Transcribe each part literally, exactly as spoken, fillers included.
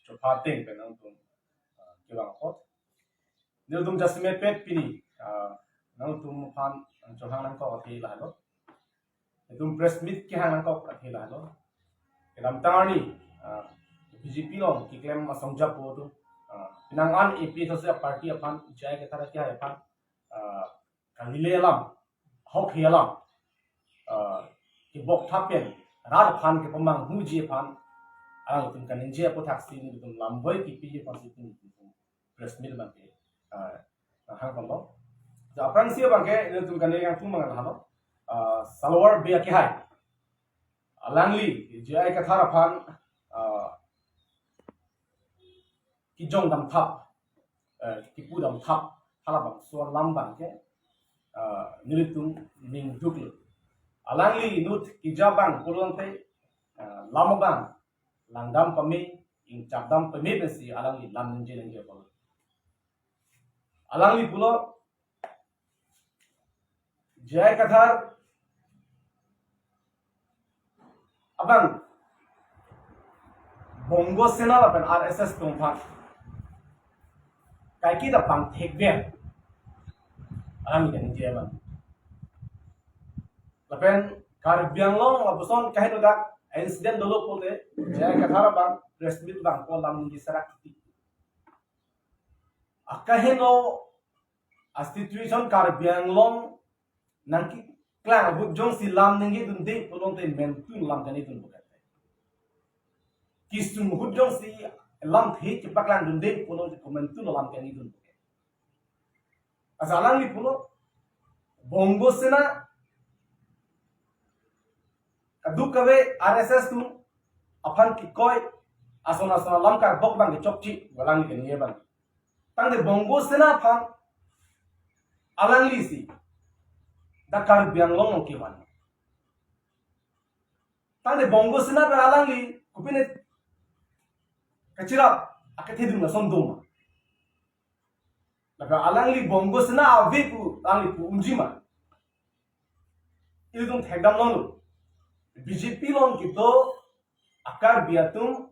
chopha ateng pen nangtum, ah, kevang apot. Nelitum jasemet pet pini, ah, nangtum aphan, ah, chohang nangkok athe lahelo. Itum press meet kehang nangkok athe lahelo. Kedamtang arni, ah, B J P along keklem asong japo atum, ah, penang an A P H L C party aphan, J I Kathar akehai aphan, ah, kalile alam, ahokhe alam, ah, kebok thap pen, rat aphan kepamanghuji aphan, alangtum kaningje aputhaksi nelitum lamboi kipiji aphansi itum press meet abangke, ah, hang ponlo. Ja aphrangsi abangke nelitum kane yang tum mangan halo, ah, Salawar Bey akehai. Alangli, J I Kathar aphan, ah, kijong damthap, eh, kipu damthap, halabangso alam abangke, eh, nelitum ningduklo. Alangli inut keja abang pulote, eh, lam abang langdam pame, ingchakdam pame pensi alangli lam ningje ningje pulo. Alangli pulo, J I Kathar abang Bongo Sena lapen R S S atum aphan kaike ta pangthekver, alangli kaningje abang. Lapen Karbi Anglong lapuson kaheno dak incident dolo pulote, J I Kathar abang press meet abang ko lam ningje serak titi. Akaheno a-situation Karbi Anglong nangkeklang ahut jongsi lam ningjedunde pulote mentun lam kaningjedun bukan. Kesung ahut jongsi lamthe chepaklangdunde pulote komentun lam kaningjedun bukan. Asa alangli pulo, Bongo Sena kadokave R S S atum aphan kikoi ason ason alam karbok abang kechokche, alangli kaningje abang. Tangte Bongo Sena aphan alanglisi dak Karbi Anglong along kevan. Tangte Bongo Sena pen alangli kopine kachirap akethedun ason doma. Lapen alangli Bongo Sena ave pu alangli pu unji ma? Ilitum thekdam longlo. B J P along kedo a-Karbi atum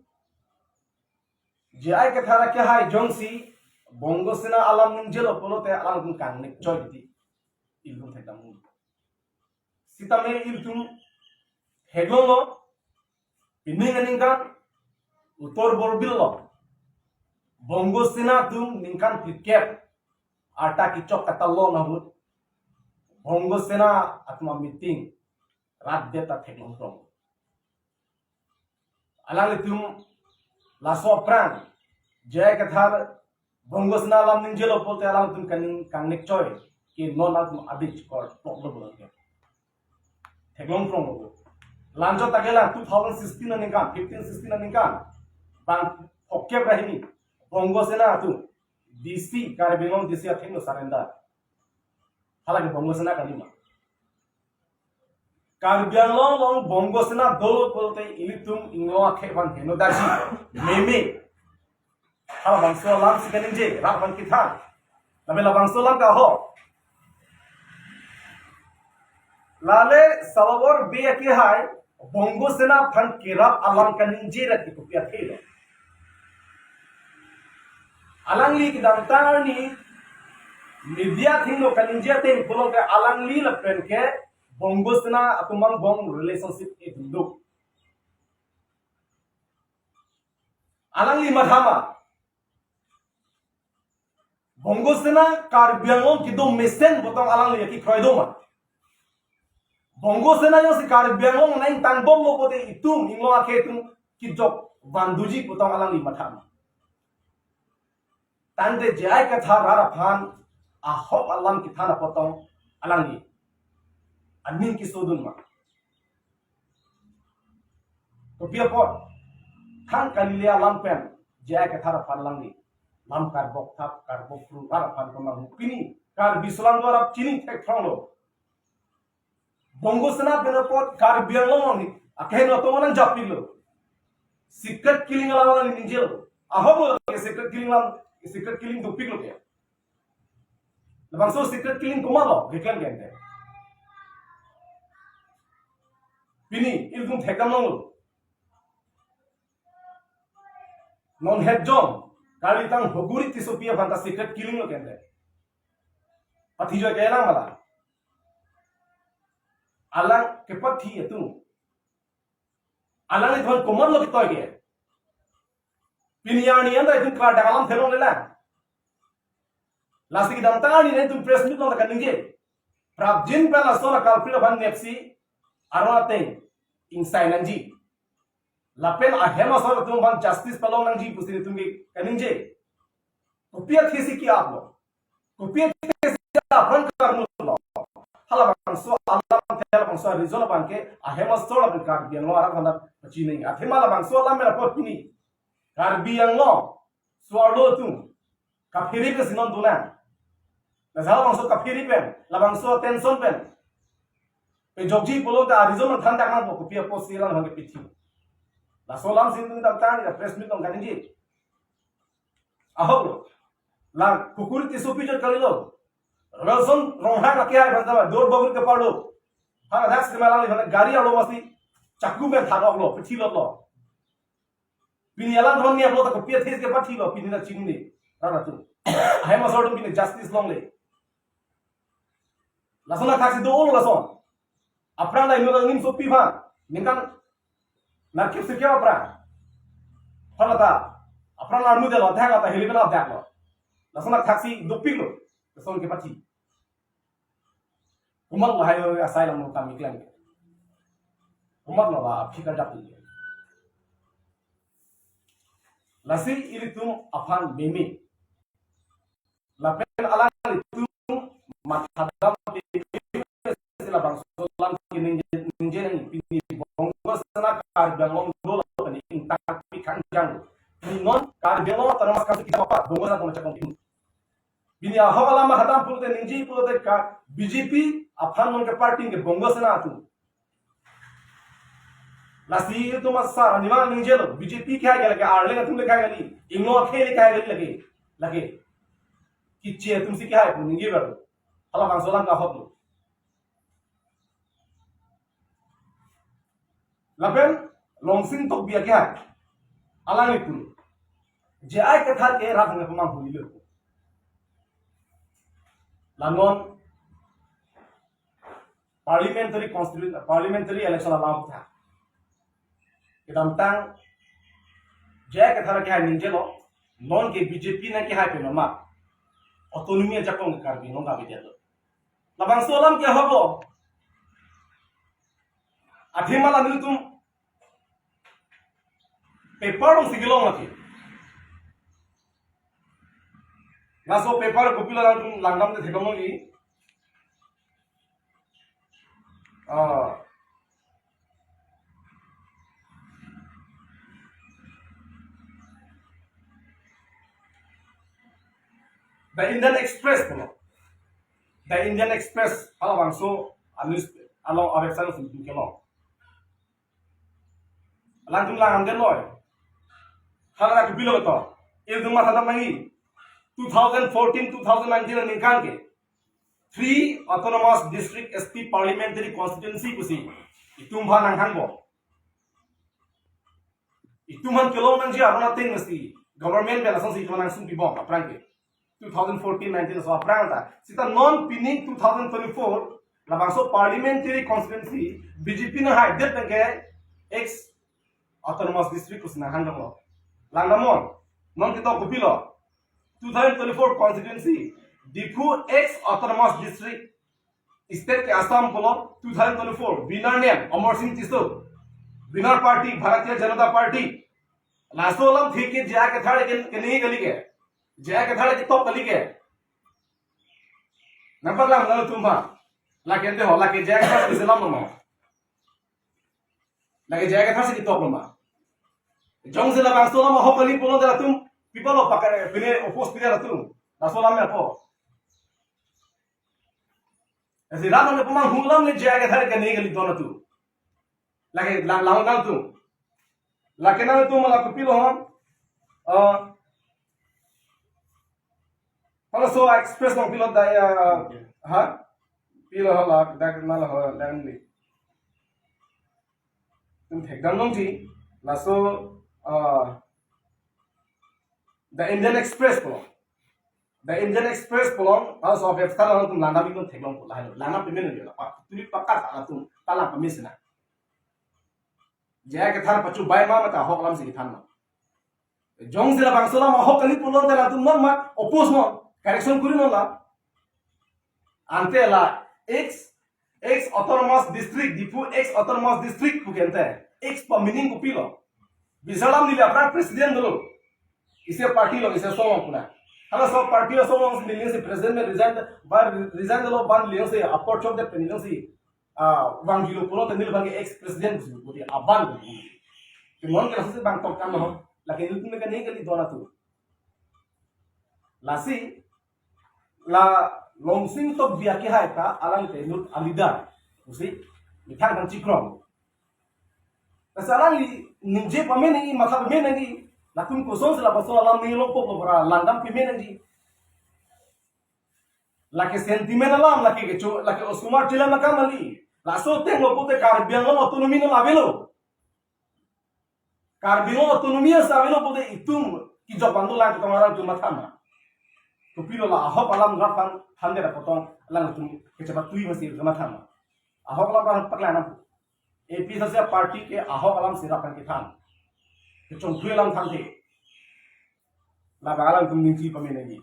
J I Kathar akehai jongsi Bongo Sena alam ningjelo pulote alangtum kangnek choi titi. Ilitum thekdam longlo. Sitame ilitum theklonglo, pining aningkan Uttar Borbil along Bongo Sena atum ningkan phlikep arta kechok katalon ahut Bongo Sena atum a-meeting rat det ta theklong prong. Alanglitum laso aphrang J I Kathar Bongo Sena alam ningjelo pulote alangtum kaning kangnek choi ke non alangtum abit chikor tok lo pulo ke. Theklong prong lo. Lanjut ta kelang two thousand sixteen aningkan, fifteen sixteen aningkan, bang phokep ra hini Bongo Sena atum D C, Karbi Anglong D C athengno surrender. Halake Bongo Sena kali ma? Karbi Anglong along Bongo Sena dolo pulote ilitum inglong akhei aphan heno daji meme. Halabangso alamsi kaningje, rat aphan kethan. Lapen labangso alam ke ahok. Lale Salawar Bey akehai Bongo Sena aphan kerap alam kaningje ra ke kopi akhei lo. Alangli kedamtang arni media athengno kaningje ateng pulote alangli lapen ke Bongo Sena atum angbong relationship edunduk. Alangli mathama Bongo Sena Karbi Anglong kedo mesen pu tong alangli kekroi doma? Bongo Sena jongsi Karbi Anglong nangtang bomlo pulote itum inglong akhei atum kejok vanduji pu tong alangli mathama? Tangte J I Kathar rat aphan ahok alam kethan apot tong alangli aning kesodun ma? Kopi apot? Thang kalile alam pen J I Kathar aphan alangli lam karbok thap karbok phru rat aphan kemang pini Karbi Songdo arap chini thek throng lo. Bongo Sena pen apot Karbi Anglong ni akeheno atum nang japik lo. Secret killing alam nang ningjelo. Ahok lo ke secret killing alam, secret killing dopik lo ke. Labangso secret killing komat lo, keklem ke ante. Pini ilitum thekdam longlo. Non het jong, kali tang Hoguri Tissopi aphan ta secret killing lo kente. Pathi joi ke alang mala. Alang kepathi atum. Alanglitum komatlo ketoi ke. Pini arni anta itum klardak alam theklongle lang. Lasi kedamtang arni nangtum press meet along kaningje. Prapjin pen laso la culprit aphan nepsi aron ateng ingsai nangji. Lapen ahem asor atum aphan justice palong nangji pusi nelitum ke kaningje. Kopi athesi ke-aplo. Kopi athesi aphan karmulo. Halabangso alam, halabangso reason abangke ahem asor lapen Karbi Anglong arat aphan pachini. Athema labangso alam mera pot pini Karbi Anglong so-arlo atum kaphere pensi non dona. Lasi halabangso kaphere pen, labangso tension pen pejokji pulote a reason than dak nangpo, kopi apotsi alang aphan kepathi. Laso alamsi nelitum kedamtang arni press meet along kaningje. Ahok lo. La Hoguri Tissopi jat kalilo. Ralson Ronghang akehai aphan ta dor bagri keparlo. Haladak sima alanglitum gari arlo masi chakku pen thak-oklo, pathi loklo. Pini alanglitum neplo ta kopi athesi kepathilo, pini nangchinine. Rara tu. Ahem asor atum pini justice longle. Lason athaksi do-olo lason. Aphrang la inut angnim sopi aphan. Ningkan nerkep sirkep aphrang. Aphrang ta. Aphrang la armut lo, thang ta hili pen adaklo. Lason athaksi dopiklo. Lason kepathi. Komatlo hai asylum lo kami klang. Komatlo la aphi kardap. Lasi ilitum aphan meme. Lapen alanglitum mathadam, labangso alam keningje, ningje nang pini Bongo Sena Karbi Anglong do lapen ingtangpi kangjang. Pini non Karbi Anglong Autonomous Council kita apa? Bongo Sena pemecah kongpin. Pini ahok alam mathadam pulote, ningje pulote ke B J P aphan non ke party ke Bongo Sena atum. Lasi itum asar, animal ningjelo, B J P kehai ke lake, Arleng atum le kehai kali, Ingno akhei le kehai kali lake, lake. Kiche atumsi kehai pu ningje baru. Halabangso alam ke ahoklo. Lapen Longsing Tokbi akehai. Alanglitum J I Kathar ke rat hangke pemang huli lo. La non parliamentary constituent, parliamentary election alam tha. Kedamtang J I Kathar akehai ningjelo, non ke B J P nangkehai pen ma autonomy ajakong Karbi Anglong kabidet lo. Labangso alam ke ahoklo. Athema la nelitum paper alongsi kelong lagi. Laso paper kopilo nangtum langdamde theklong lagi. Ah. The Indian Express pulo. The Indian Express halabangso a-news along a-website alongsi kelong. Alangtum langdamde noi. Hala kopilo to. Ilitum mathadam nangji. Two thousand fourteen, two thousand nineteen aningkan ke three autonomous district, S T parliamentary constituency pusi itum aphan nanghangpo. Itum aphan kelong nangji aron ateng mesti government pen lasonsi itum aphan nangsun pibom aphrang ke. Two thousand fourteen nineteen aso aphrang ta. Seta non pini two thousand twenty-four labangso parliamentary constituency B J P nanghaidet pen ke ex autonomous district pusi nanghang damlo. Langdamnon. Non ketok kopilo. Two thousand twenty-four constituency, Diphu ex autonomous district, state ke Assam pulo, two thousand twenty-four, winner name Amarsing Tisso, winner party Bharatiya Janata Party. Laso alam thik ke J I Kathar ke, keningje kali ke. J I Kathar ketok kali ke. Nangpaklang nangtum aphan. Lake ante ho, lake J I Kathar si lamlo ma. Lake J I Kathar si ketoklo ma. Jongsi labangso alam ahok kali pulote latum, people of pakar, pine oppose pine latum. Laso alam ya po. Esi rat nang pemang hulam le J I Kathar keningje kali don atum. Lake lang lang nangtum. Lake nangtum mala kopilo hon. Eh, halaso Express along pilo dai, eh, ha? Pilo hala dak nala ho dang ni. Itum thekdam longji, laso, ah, The Indian Express pulo. The Indian Express pulo, also of F T L atum langdam iknon theklong pulo, lahai lo. Langdam pame nangji, pa, tuli pakka ta latum, ta lang pame sina. J I Kathar pachobai ma mate ahok alam si kethan ma. Jongsi labangso alam ahok kali pulo te latum non ma, oppose non, correction kuri non la. Ante la ex, ex autonomous district, Diphu ex autonomous district pu ke ante. Ex pa meaning kopilo? Bisa alam neli aphrang president dolo. Isi party along, isi asong along puna. Hala so party asong along si neli si president me resign, ba resign dolo, ba neli si apor chok de pen neli si, ah, vangji lo pulo te neli abang ke ex president si pudi aban. Te non ke lasi bang tok kam ho. Lake nelitum ke ne kali dona tu. Lasi, la Longsing Tokbi akehai ta alangli te inut a-leader pusi methang thang chikrong. Lasi alangli ningje pame nangji, matha pame nangji, latum kosonsi labangso alam ningje lo pok lo pura langdam pame nangji. Lake sentiment alam, lake kecho, lake osomar chelang akam kali. Laso ateng lo pute Karbi Anglong autonomy non avelo. Karbi Anglong autonomy asa avelo pute itum kejok abang dolang ketong alang atum matha ma. Kopilo la ahok alam rat aphan hande ra potong alang atum kechepatui masi kematha ma. Ahok alam rat aphan paklang nang. A P H L C party ke ahok alam si rat aphan kethan. Kechongthui alam thanthe. Labang alangtum ningje pame nangji.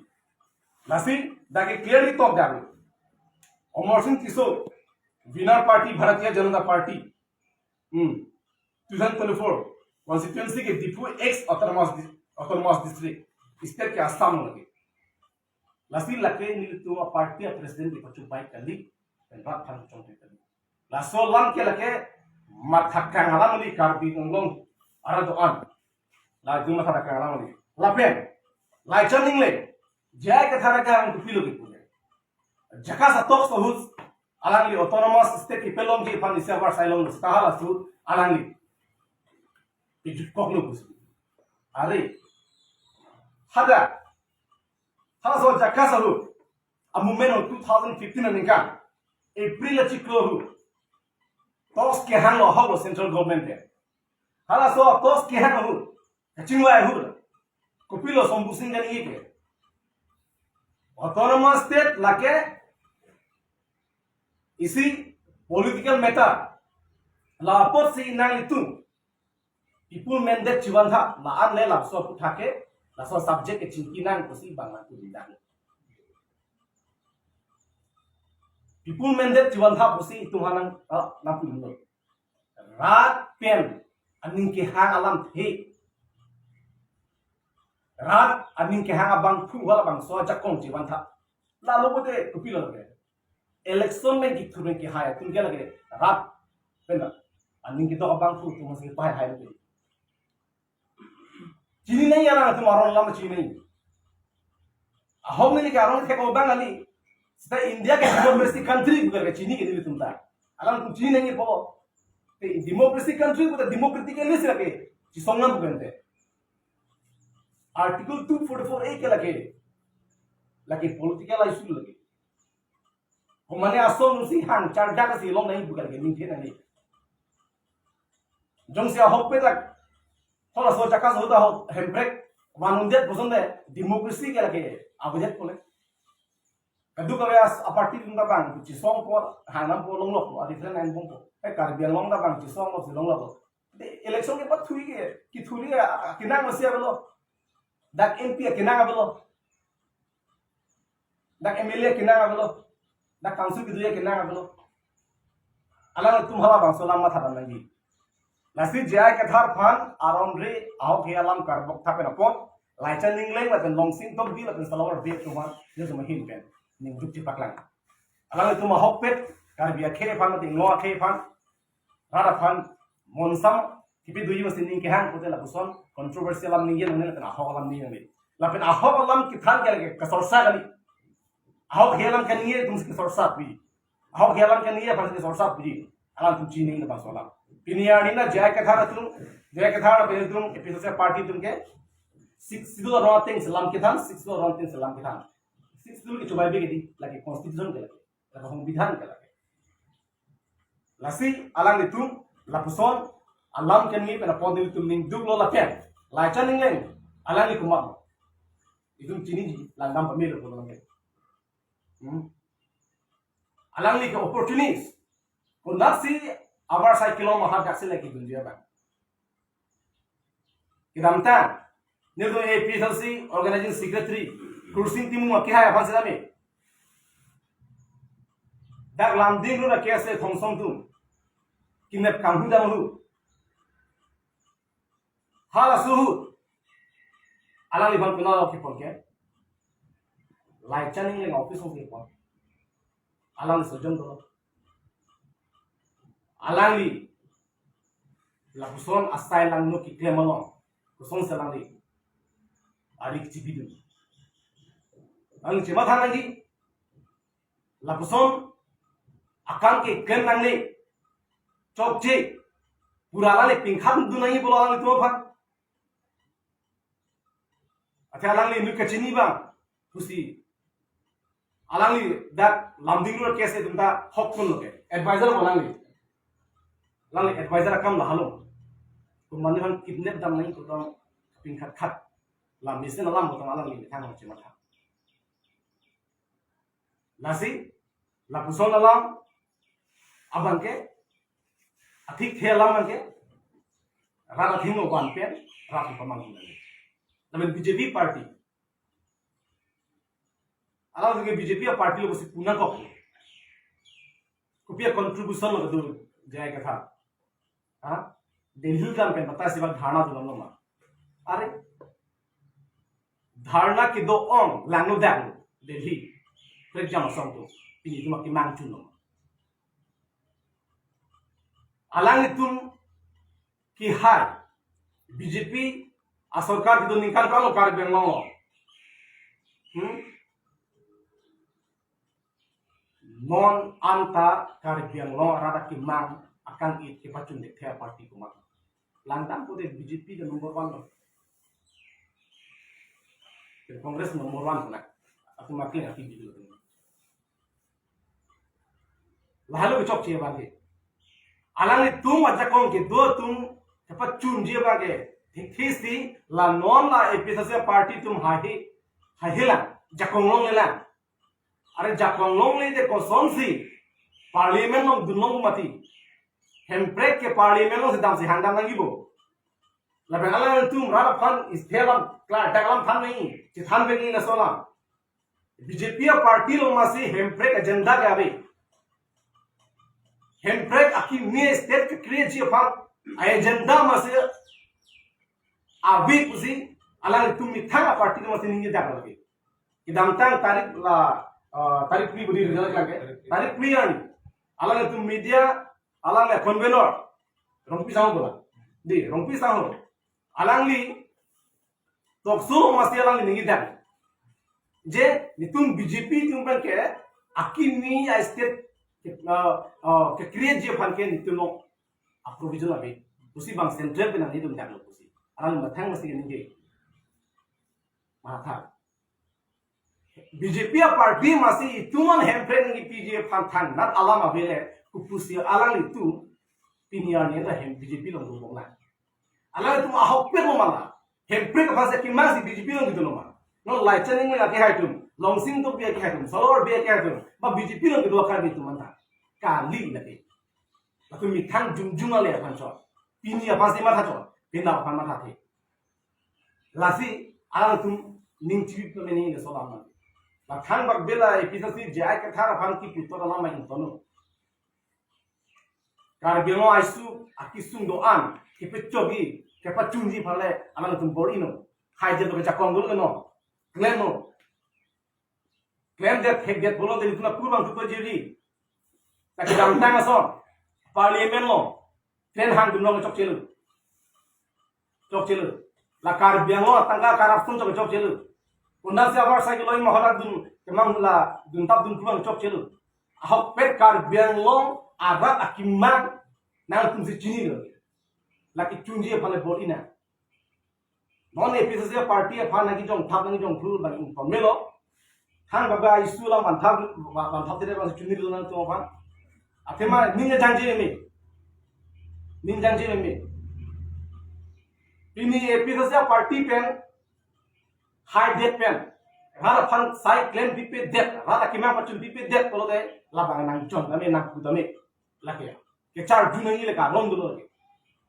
Lasi, dak ke clearly tok dak. Amar Sing Tisso, winner party Bharatiya Janata Party. Hmm. Two thousand twenty-four constituency ke Diphu ex autonomous dis-, autonomous district. State ke Assam lake. Lasi lake nelitum a-party a-president kepachobai kali, pen rat aphan chongthui kali. Laso alam ke lake matha kang alam kali Karbi Anglong arat do-an. Latum matha kang alam kali. Lapen, Laichan Engleng, J I Kathar akehang kopilo kepu le. Jakas atok ahut, alangli autonomous state kepalongji aphan isi abar sai long seta halaso alangli kejut kok lo pusi. Are. Hadak. Halaso Jakas ahut, a-movement ahut two thousand fifteen aningkan, April achiklo ahut, talks kehang lo ahok lo central government ke. Halaso talks kehang ahut, kachingvai ahut, kopilo Shambhu Sing kaningje ke, autonomous state lake isi political matter. La apotsi nanglitum people mandate chevantha, la-an le laso aputhak ke, laso subject ke chingki nang pusi bang nangpu didang. People mandate chevantha pusi itum aphan nang, ah, nangpu didang. Rat pen aning kehang alamthe, rat aning kehang abangphu halabangso ajakong chevantha. Lalo pute kopilo ke. Election pen kethur pen kehai atum ke lake rat pen aning kedok abangphu atum si pahai hai ke. Chini nangji alang atum aron alam chini nangji. Ahok neli ke aron thek obang kali. Seta India ke democracy country pu ke chini ke nelitum ta. Alang atum chini nangji po. Te democracy country pu ta democratically si lake chisong nang pu ke ante. Article two forty-four A ke lake, lake political issue lake. Komane asong si hang chardak si long nangji pu ke lake ningthe nangji. Jongsi ahokpet lake, halaso Jakas ahut ahok Hemprek vannon det puson de democracy ke lake avedet pule. Kadokave as-, a-party atum ta bang chisongpo, hang nampo, longlokpo, a-different line bompo. Eh, Karbi Anglong ta bang chisonglo si longlokpo. De election kepathui ke, kethur ke, a, a, kenang masi avelo. Dak M P akenang avelo. Dak M L A akenang avelo. Dak council kedo akenang avelo. Alang atum halabangso alam matha dam nangji. Lasi J I Kathar aphan aron re ahok he alam karbok tha pen apot, Laichan Engleng lapen Longsing Tokbi lapen Salawar Bey atum aphan, ya cuma hin pen ningduk chepaklang. Alang atum ahokpet, Karbi akhei aphan, mate Inglong akhei aphan, rat aphan monsam kipi doji masi ning kehang pute lapuson controversial alam ningje nangne lapen ahok alam ningje nangne. Lapen ahok alam kethan ke lake kasorsa kali. Ahok he alam kaningje atum si kasorsa puji. Ahok he alam kaningje aphan si kasorsa puji. Alangtum chini nangji labangso alam. Pini arni na J I Kathar atum, J I Kathar atum, A P H L C party atum ke Sixth Schedule aron ateng si alam kethan, Sixth Schedule aron ateng si alam kethan. Sixth Schedule ke chubai be ke di, lake constitution ke lake. Lake songbidhan ke lake. Lasi alanglitum lapuson alam kaningje pen apot nelitum ningduklo lapen Laichan Engleng alangli komatlo. Itum chiniji, langdam pamelo pulo nang. Hmm? Alangli ke opportunist. Konatsi avarsai kelong maha daksi lagi dunji abang. Kedamtang, nelitum A P H L C organizing secretary, Kursing Timung akehai aphan setame, dak Lumding Road a-case Thongsong atum kidnap kanghu danghu. Halaso ahut alangliphan penang kepon ke, Laichan Engleng office along kepon. Alangli sojom dolo. Alangli lapuson asai langno keklem along, kosonsi alangli ari kechipidun? Alangli chematha nangji. Lapuson akam keklem nangne, chokche, pura alangli pingkhang dun nangji pulo alanglitum aphan. Athe alangli inut kachini abang pusi, alangli dak Lumding Road case atum ta hok kun lo ke, advisor lo alangli. Alangli advisor akam lahelo. Komatne aphan kidnap dam nangji pu tong pingkhat khat. Lam mesen alam pu tong alangli methang chematha. Lasi, lapuson alam abang ke, athikthe alam abang ke, rat athengno van pen, rat pamanghu nangji. Lapen B J P party, alang ke B J P party lo pusi pu nangkok. Kopi a-contribution lo kedo J I Kathar? Ha? Delhi dam pen patta si bak dharna dun longlo ma? Are, dharna kedo-ong langno dak lo Delhi. Trek jam asong atum pini atum akemang chunlo ma? Alanglitum kehai B J P asorkar kedo ningkan ko-an lo Karbi Anglong lo. Hmm? Non anta Karbi Anglong arat akemang akang-it kepachun-ik the party komat? Langdam pute B J P ke number one lo. Congress number one kona. Atum makin aktif gitu. Lahelo kechokche abang ke. Alanglitum ajakong kedo atum kepachunji abang ke, thik thik si la non la A P H L C party atum haihe, haihe lang, jakong longle lang. Are jakong longle te kosonsi parliament along dun long mati? Hemprek ke parliament alongsi damsi hangdam nangji bo. Lapen alanglitum rat aphan isthe alam, klardak alam than nangji, chethan pen nangji laso alam. B J P a-party lo masi Hemprek agenda ke ave? Hemprek akimi state ke-create ji aphan a-agenda masi ave pusi alanglitum methang a-party lo masi ningje dak lagi. Kedamtang tarik la, ah, tarik phli budi rijal lagi. Tarik phli an, alanglitum media, alangli convener, Rongpi Sangho bola. Di, Rongpi Sangho. Alangli talk show masi alangli ningje dak. Je, netum B J P atum abang ke, akimi a-state, ah, ah, ke-create ji aphan ke netum lo a-provision ave pusi bang central pen nangdun dak lo pusi. Alangli methang masi ningje. Matha. B J P a-party masi itum an Hemprek nangkepi ji aphan thangnat alam ave le, kopusi alanglitum pini arni ta hem B J P along dun-ong lang? Alanglitum ahokpet lo ma la? Hemprek aphan si akemang si B J P along kedun lo ma? Non Laichan Engleng akehai atum, Longsing Tokbi akehai atum, Salwar Bey akehai atum, ba B J P along kedo akar atum anta? Kali lagi. Latum methang jongjong ale aphan chot. Pini aphan si matha chot, penap aphan mathathe. Lasi alangtum ning chivit pameni laso alam. La thangbak bela A P H L C J I Kathar aphan kipu alam ma ingtonnon. Karbi Anglong aisuk akesung do-an kepechoji, kepachunji aphan le alangtum bor-inon. Haijan to kejakong dolo no. Klemnon. Klemdet, thekdet pulote netum apor abang kepachoji. Ta kedamtang ason parliament along train hangdun long chokchelo. Chokchelo. La Karbi Anglong atangka corruption chok chokchelo. Konatsi avarsai kelong maha dak dun, kemang la duntap dun pulang chokchelo. Ahokpet Karbi Anglong arat akemang nangtumsi chinilo. La kechunji aphan le bor-inang. Non A P H L C party aphan nangkejongthap nangkejongphru bang ington melo. Thangbak bela issue alam vanthap, vanthap tede bang chinilo nangtum aphan. Athema ning jangje meme. Ning jangje meme. Pini A P H L C party pen, hai det pen, rat aphan sai klem pipedet, rat akemang pachun pipedet pulote labang nangjon tame nangpu tame. Lake kecharju nangji le karon dolo lake.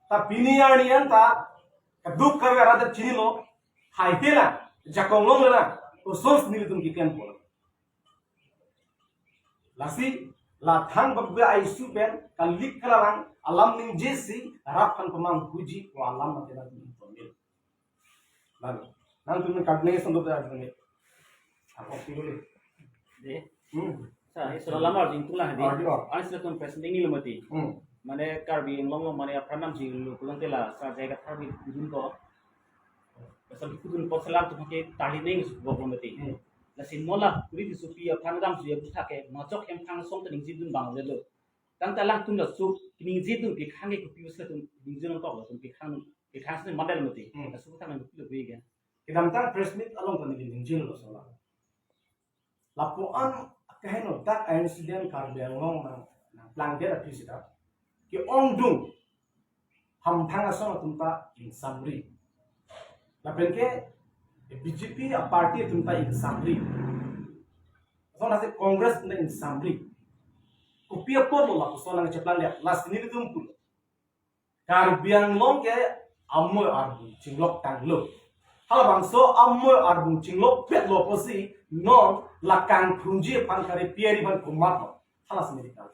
Ta pini arni anta kaduk Karbi arat chinilo, hai hela, jakong long lela, osons nelitum keklem pulo. Lasi la thangbak be ai su pen kalik kalalang alam ningjesi rat aphan pamanghuji pu alam mate nangtum information. Lalu nangtum kan nangji sandok da nangji. Apa sih boleh? Dei. Hmm. Sa, eh, selamat lamar jing tulang di. Ah, di, oh. Anis latum president ini lo mati. Hmm. Mane Karbi Anglong lo mane apran namji lo pulang tela sa jai ka tharbi dun ko. Pasal kudun pot selam tu pakai tali neng su bok lo mati. Hmm. Lasi nola kuri di supi apran dam su ya buta ke majok hem phang song tening jidun bang lo. Tang ta langtum la su kining jidun ke khang ke kupi usla tum kining jidun tok lo tum ke khang ke khang sene mandal mati. Hmm. La su ta nang kupi lo bui ke. Kedamtang press meet along kami ningjelo sola. Lapuan akeheno dak incident Karbi Anglong nang nangplangdet aphi sita ke-ongdung hamphang asong atum ta ingsamri. Lapen ke B J P aparty atum ta ingsamri. Asong nasi Congress atum ta ingsamri. Kopi apotlo lapuson nangcheplangdet, lasi nelitum pulo. Karbi Anglong ke amoi arbung chinglok tanglo. Halabangso amoi arbung chinglok petlo pusi non la kangthungji aphan kare piari aphan komat ho. Hala sini dikal.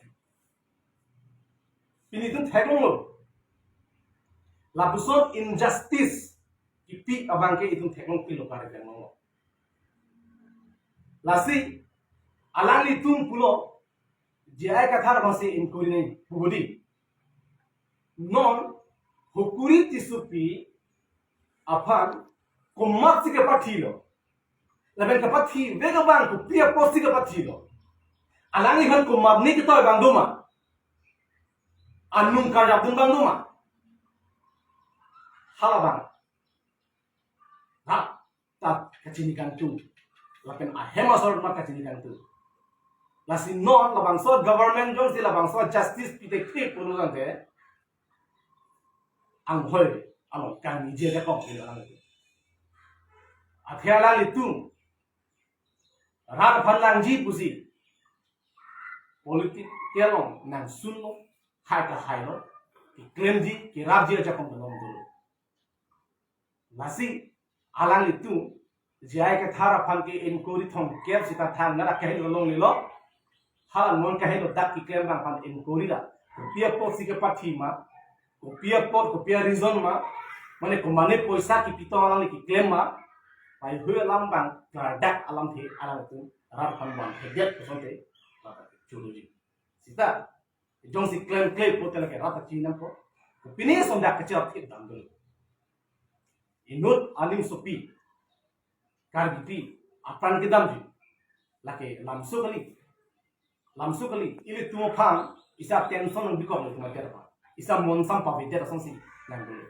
Pini itum theklonglo. Lapuson injustice kipi abang ke itum theklong pilo Karbi Anglong lo. Lasi alanglitum pulo J I Kathar abangsi inquiry nangji pu bodi. Non Hukuri Tissopi aphan komatsi kepathilo. Lapen kepathi vek abang kopi apotsi kepathilo. Alangliphan komatne ketoi abang doma. Anung karjapdun abang doma. Halabang. Ha, ta kachini kangtung. Lapen ahem asor ma kachini kangtung. Lasi non labangso government jongsi labangso justice pitekte pulo tangte anghoi along kangniji ajakong pilo alang. Athe alanglitum rat aphan langji pusi political along nangsunlo, hai kahailo, keklemji, kerapji ajakong belong dolo. Lasi alanglitum J I Kathar aphan ke inquiry thomkep sita thangnat akehelo longlelo. Hala non kahelo dak keklem abang aphan inquiry da. Kopi apotsi kepathi ma, kopi apot, kopi areason ma, mane komatne poisa kipi tong alangli keklem ma, pai hui alam abang klardak alamthe alanglitum rat aphan vanthedet kosonte, rat chuluji. Sita, jongsi klemkle pulote lake rat ta chinampo. Pini sondak kecil thip damdun. Inut aning sopi, Karbipi apran kedamji. Lake lamso kali. Lamso kali. Ilitum aphan isa tension nangbikok lo itum adet aphan. Isa monsam pavedet asonsi nangdolo.